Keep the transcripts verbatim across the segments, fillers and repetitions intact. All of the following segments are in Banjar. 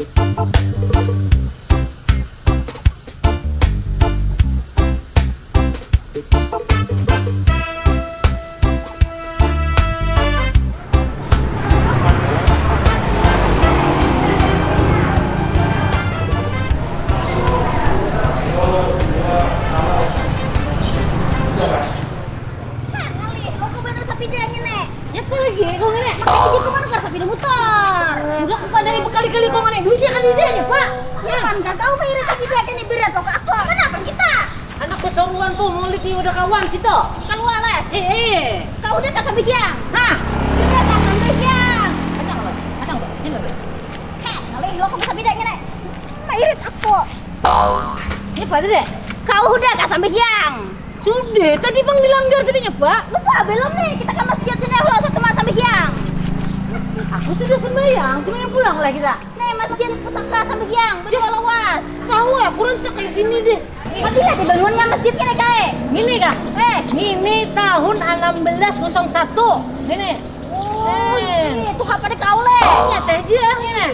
Hah, ngalih, aku banar sapidanya, Nek. Nyapa lagi, kau ngini? Makanya jadi kau manukar sapida mutar. Udah aku padai berkali-kali kau ngini. Duitnya kan dia nyapa. Ya, kan gak tahu bayar sapida kan berat kok aku. Kenapa kita? Anak keseruan tuh, mulut ni udah kawan situ. Keluar lah. Eh, eh. Kau udah kasih sampai siang. Hah? Udah kasih sampai siang. Kadang lo, kadang lo, ini lo. Heh, ngalih lo aku sapidanya, Nek. Mairit aku. Ini apa tadi? Kau udah kah sampai siang? Sudah, tadi bang dilanggar tadinya, Pak. Lupa belum nih, kita ke masjid sini, Allah satu mas sampai siang. Aku sudah sembahyang, cuma yang pulang lah kita. Nih, masjid pusaka sampai siang, berdua lawas. Tahu ya, kurang cek di sini deh. Tapi lah dibangunnya masjid kene kae. Ngini kah? Eh. Ngini tahun enam belas kosong satu. Ngini. Oh, eh. Iya, itu apa deh kau, Le? Nyata aja, ngini.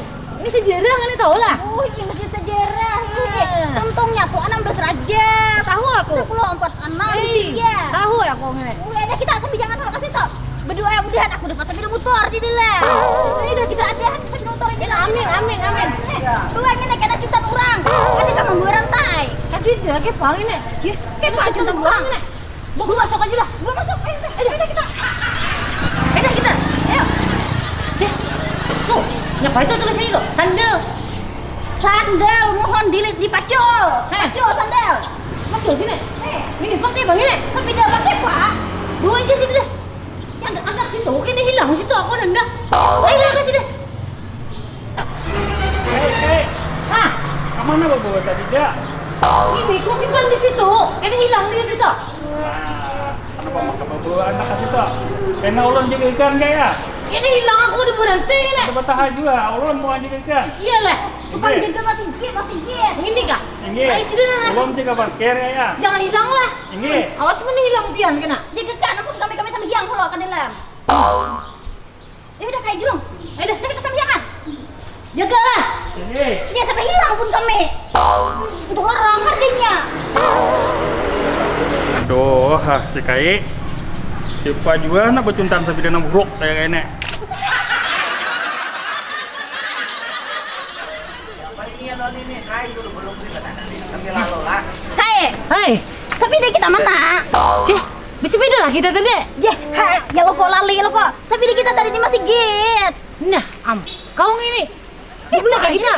Ini sejarah, ngini tahu lah. Oh, ini masih sejarah, ini. Eh. Untungnya tuh enam belas Rajab. Tahu aku. Sepuluh empat enam, iya. Tahu ya, kau ngini. Oh, ada kita sambil jangan dulu kasih tau. Berdoa mudahan aku dapat sambil mutar di dalam. Ini udah bisa ada sambil mutar di dalam. Amin, amin, amin. Eh, dua ngini kena jutaan orang. Kan kita membuat rantai. Kan tidak, kayak paling nih. Ya, kayak paling jutaan orang. Gua masuk aja lah. Gua masuk. Ayo, ayo, ayo kita. Ayo kita. Ayo. Cih, tuh, nyapa itu tulisannya tuh? Sandal. Sandal mohon dili-, dipacul. Heh. Pacul sandal. Pacul sini. Eh. Ini pakai bang ini. Sepeda pakai, Pak. Bawa aja sini deh. Yang agak situ, kayaknya hilang situ aku nendang. Ayo lah ke sini. Hei, hei. Hah? Kamana babawa tadi, Jak? Ini ku simpan di situ. Ini hilang di situ. Nah, kenapa maka babawa anak ke situ? Kena ulun juga ikan kaya. Ini hilang aku udah berhenti ini. Coba tahan juga, ulun mau aja ikan. Iyalah. Tukang jaga masih git, masih git. Ini kah? Ini. Ayo, sini lah. Ulun juga parkir ya. Jangan hilang lah. Ini. Awas pun hilang pian kena. Jaga kan, aku kami kami sambil hilang kalau ke dalam. Ya udah, kayak julung. Ya udah, tapi pesan dia kan. Jagalah. Ini. Ya, sampai hilang pun kami. Untuk larang harganya. Aduh, ah, si Kai. Siapa jua nak becuntan sapida nang buruk kayak ini. Kai. Hai. Sapida kita mana? Cih, bisa beda lah kita tadi. Jeh, ha, ya lo kok lali lo kok. Sapida kita tadi di masjid. Nah, am, kau ngini. Eh, boleh kayak kita.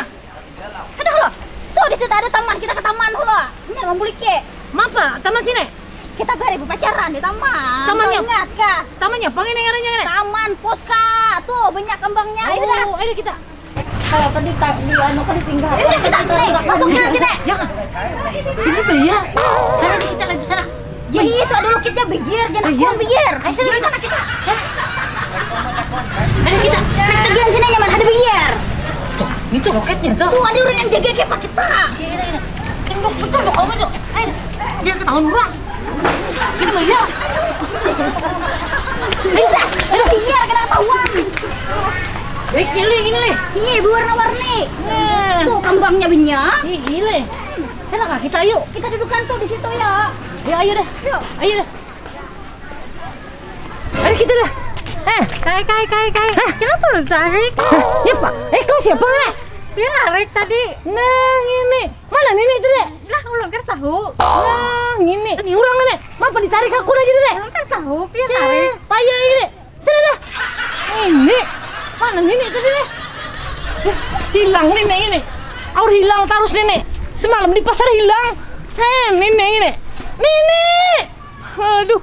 Ada lo. Tuh di situ ada taman, kita ke taman lo. Ini mau beli ke. Mapa? Taman sini? Kita gari pacaran di taman. Tamannya? Ingat kah? Tamannya apa ini ngarannya ini? Taman Poska. Tuh banyak kembangnya. Ayo dah. Oh, ayo kita. Kalau tadi tak di anu kan ditinggal. Ini kita sini, masuk ke sini. Jangan. Sini tuh ya. Sana kita lagi sana. Jadi itu ada loketnya biar, jangan aku biar. Ayo sini kita kita. Sana. Ada kita. Nah, kita jalan sini nyaman, ada biar. Tuh, itu loketnya tuh. Tuh ada orang yang jaga kayak kita. Tembok betul dong kamu tuh. Ayo, jangan ketahuan orang. Gitu ya. Iya, ada biar kena ketahuan. Eh, kili ini leh. Iya, berwarna-warni. Nah. Tuh kembangnya banyak. Ih, gile. Sana kah kita yuk. Kita dudukan tuh di situ ya. Ya ayo deh. Yuk. Ayo deh. Ayo kita dah. Eh, kai kai kai kai. Hah? Kenapa lu tarik? Hah? Ya Pak. Eh, kau siapa lah? Dia narik tadi. Nah, ini. Mana nenek itu deh? Lah, ulun kan tahu. Nah, ini. Ini orang nenek. Mapa ditarik aku lagi deh? Ulun kan tahu, dia tarik. Payah ini. Sini dah. Ini. Mana nenek tadi nih? Hilang nenek ini. Aur hilang terus nenek. Semalam di pasar hilang. Heh, nenek ini. Nenek. Aduh.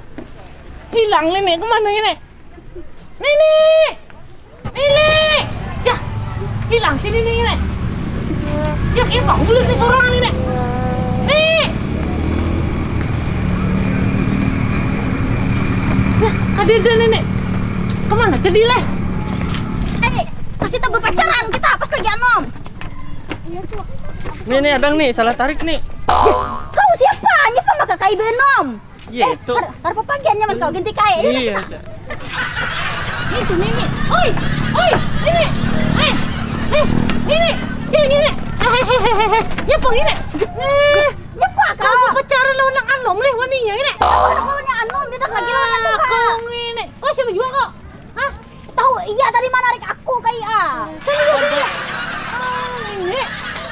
Hilang nenek kemana nenek? Nenek. Nenek. Jah. Hilang si nenek ini. Ya, kayak bangun nih seorang nenek. Nek. Nah, ada ada nenek. Kemana tadi leh? Eh, masih tahu pacaran kita pas lagi anom. Nih nih adang nih salah tarik nih. Kau siapa? Nyapa maka kai benom? Iya itu. Harap papagian nyaman kau ganti kai. Iya. Itu nenek. Oi, oi, nenek. Eh, eh, nenek. Cing ini. Hehehe. Nyapa ini? Eh, nyapa kau pacaran lawan nang anom leh waninya ini? Aku lawannya anom, dia tak lagi lawan aku. Kau ini. Kau siapa juga kau? Hah? Tahu iya tadi manarik aku kayak ah. Kau ini.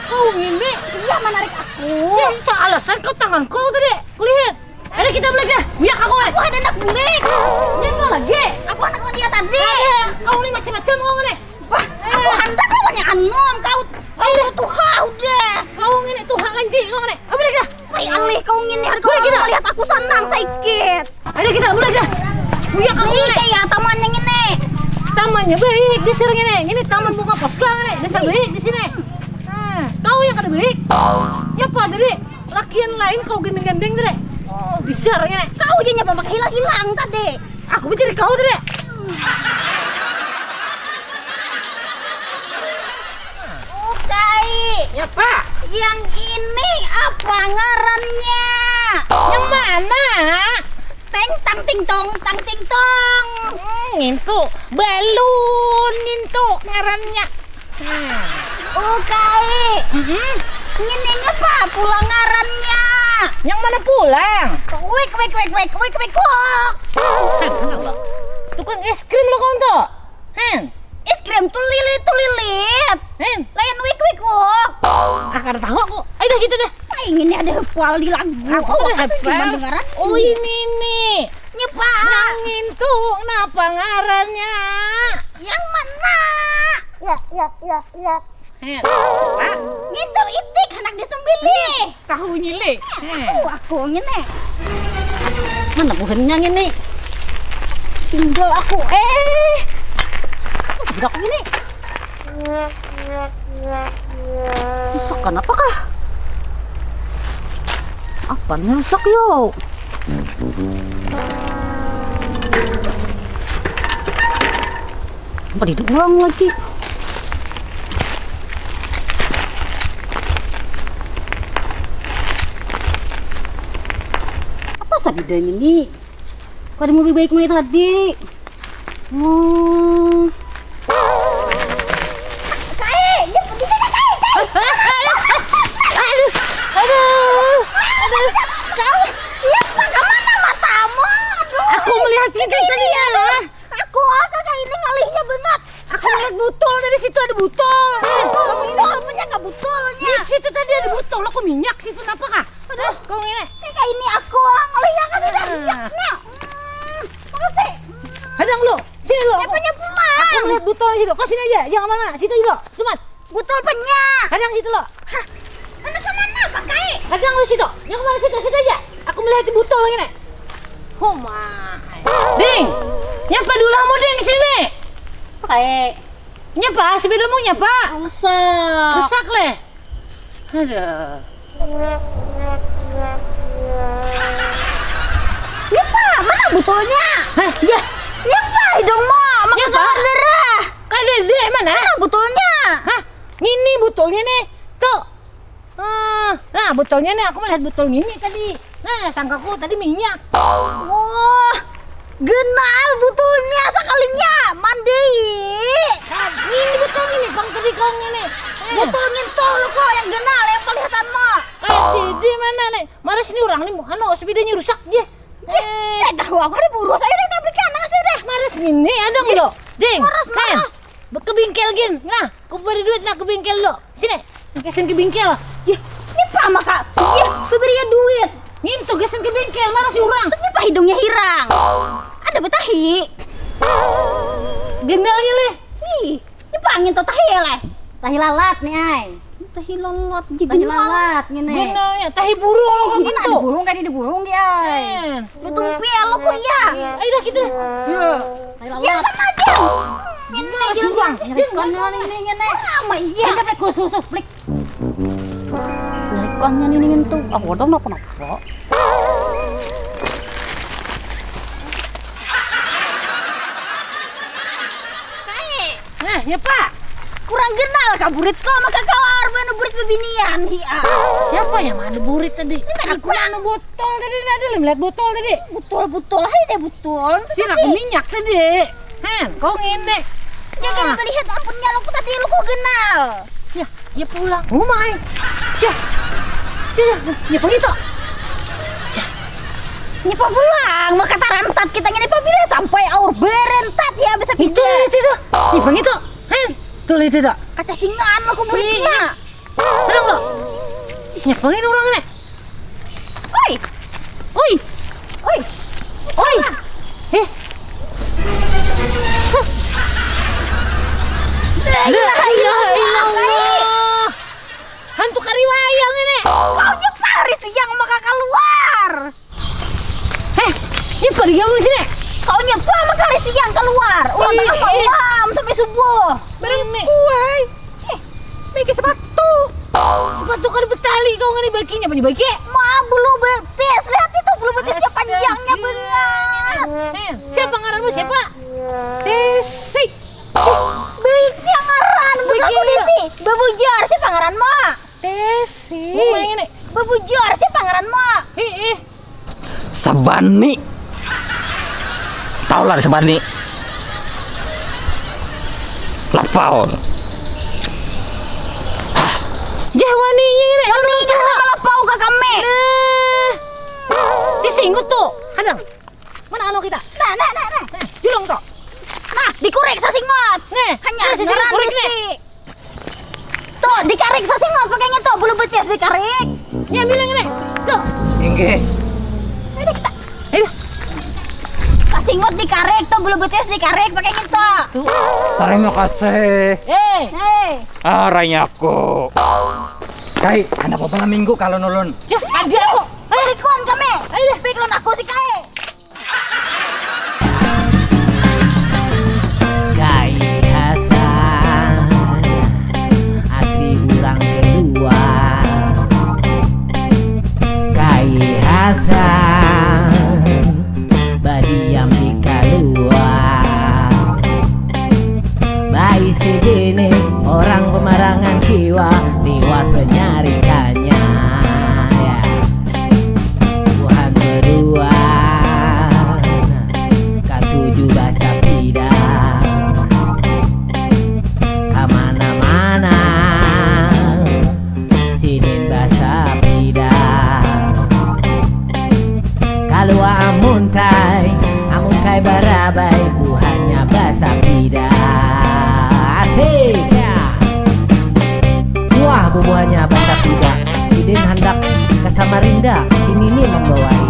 Kau ini. Iya manarik aku. Cing, sealasan kau tangan kau tadi. Kulihat. Ada kita bulik dah. Biar aku ada. Aku ada anak bulik. Ini mau lagi. Aku anak dia tadi. Ada. Kau ini macam-macam kau ini. Wah, aku handak lawannya anu kau. Kau tuh tuha udah. Kau ini tuha lanji kau ini. Oh, bulik dah. Wah, alih kau ini harga kau melihat aku sanang sakit. Ada kita bulik dah. Buya kau ini. Kayak taman yang ini. Tamannya baik di sini ini. Ini taman bunga poslang ini. Dasar baik di sini. Nah, kau yang kada baik. Ya apa tadi? Lakian lain kau gandeng-gandeng tadi. Oh, bisa orangnya. Kau aja nyapa pakai hilang-hilang tadi. Aku mencari kau tadi. Ukai. Nyapa? Yang ini apa ngarannya? Yang mana? Teng tang ting tong tang ting tong. Hmm, itu balun itu ngarannya. Ukai. Mm-mm. Ngini apa pula ngarannya? Yang mana pulang? Wik wik wik wik wik wik wuk. Hah, mana lo? Tukang es krim lo kau tuh. Hen. Es krim tuh lilit tuh lilit. Hen. Lain wik wik wuk. Ah, kada tahu aku. Ayo dah gitu deh. Wah, ini ada hafal di lagu. Aku oh, ada hafal. Oh, ini nih. Nyepa. Nangin tuh kenapa ngarannya? Yang mana? Wok wok wok wok. Heh. Ngintu itik anak disembili. Tahu nyili. Aku aku ngene. Mana buhannya ngene? Tinggal aku. Eh. Sudah aku ngene. Rusak kan apakah? Apa nih rusak yo? Apa diulang lagi? Apa sabidanya nih? Kada mau baik mulai tadi. Hmm. Kai, dia pergi saja, Kai, Kai. Aduh, aduh, aduh. Kau, iya, Pak, kemana matamu? Aduh. Aku melihat kita tadi ya. Aku, ah, kakak ini ngalihnya banget. Aku melihat botol dari situ ada botol. Botol, punya kak botolnya. Di situ tadi ada botol, aku minyak situ kenapa kah? Aduh, kau ngene. Kayak ini aku, ah, ngalihnya kan sudah minyaknya. Hmm, makasih. Hadang lo, sini lo. Siapanya pulang? Aku melihat botol di situ. Kau sini aja, jangan mana-mana. Situ aja lo. Cepat. Botol penya. Hadang situ lo. Hah, anak ke mana, Bang Kai? Hadang lo situ. Yang mana situ, situ aja. Aku melihat di botol lagi nih. Oh my. Ding, nyapa dulu kamu ding di sini? Kai. Nyapa, sepedamu nyapa? Rusak. Rusak leh. Ada. Nyapa, mana botolnya? Hah? Ya, nyapa hidungmu? Maka keluar darah. Kada ada, mana? Mana botolnya? Hah? Ngini botolnya nih. Tuh. Ah, nah, botolnya nih, aku melihat botol ngini tadi. Nah, sangkaku tadi minyak. Wah, genal botolnya sakalinya, mandai. Nah, ini botol ngini, bang tadi kau ngini. Eh. Botol ngintol lo kok yang genal, yang kelihatan mah. Kayak di, di mana nih? Maras nih orang nih, anu, sepedanya rusak dia. Eh, tahu aku ada burus aja deh tabrik anak sudah. Maras ngini ada nggak lo? Ding, maras, maras. Ke bingkel gin. Nah, aku beri duit lah ke bingkel lo. Sini, gasan ke bingkel. Yeh, ini apa maka? Yeh, beri ya duit. Ngintu gasan ke bingkel, mana si urang? Ini apa hidungnya hirang? Ada betahi. Gendalnya leh. Ih, ini apa angin tuh tahi ya leh? Tahi lalat nih ay. Tahi lalat juga. Tahi lalat gini. Gendalnya, tahi burung lo gitu. Ada burung kayak di burung dia ay. Betul pia lo kok ya. Ayo dah gitu. Ya. Ayo lalat. Yang sama aja. Ini aja. Nyerikan ini ini. Sama iya. Ini sampai khusus khusus plik. Nyerikannya ini ini tuh. Ah, waduh napa napa. Nah, ya Pak. Kurang kenal kah burit kau maka kau arep anu burit bebinian hi ah. Siapa yang mana burit tadi? Aku anu botol tadi, ada lihat botol tadi. Botol botol hai deh botol. Sirah minyak tadi. Hen, kau ngene. Dia kira melihat ampunnya lo tadi lo kok kenal. Ya, Ya pulang. Rumah ai. Cah. Cah, ya begitu. Cah. Nyepa pulang, maka tarantat kita ngini pabila sampai aur berentat ya bisa Itu pindah. Itu itu. Ya begitu. Hei, tuh itu tuh. Kacacingan aku Ih. Muridnya. Tenang lo. Nyepa ini orang ini. Oi. Oi. Oi. Oi. Eh. La ilaha illallah. Hantu kariwayang ini. Kau nyepa hari siang maka keluar. Heh, nyepa di gang sini. Kau nyepa maka hari siang keluar. Ulang Ih, tengah ih. Malam sampai subuh. Barang Ini. Kuai. Eh, pakai sepatu. Sepatu kada betali kau ngini bakinya punya baki. Ma bulu betis, lihat itu bulu betisnya Astaga. Panjangnya banget. Eh, siapa ngaranmu siapa? Desi. Baiknya ngaran, bukan aku Baiknya. Desi. Babujar, siapa ngaranmu? Desi. Rumah ini. Babujar, siapa ngaranmu? Ih, ih. Sabani. Tahu lah Sabani. Lapau. Jah waninya ini. Waninya sama lapau ke kami. Nah. Si singgut tuh. Hadang. Mana anu kita? Nah, nah, nah, nah. Julung tuh. Nah, dikurik sasingot. Nih, hanya nih, si singgut kurik nih. Tuh, dikarik sasingot pakai ngeto bulu betis dikarik. Nih, ambil yang ini. Tuh. Inggih. Ini kita. Ayo. Sasingot dikarik tuh bulu betis dikarik pakai ngeto. Terima kasih. Eh. Hei. Ah, rayaku. Kai, anak apa minggu kalau nulun? Cah, ada aku. Pikun kami. Ayo. Pikun aku si Kai. Kai Hasan asli urang keluar. Kai Hasan badiam di kaluar. Baisi bini orang pemarangan kiwa liwat penyarikannya. Ya. Buhan kedua katuju basapida kamana-mana sidin basapida kalua amuntai amuntai barabai buhannya basapida asik ya. Wah bubuhannya basapida sidin handak ke Samarinda si Nini membawai.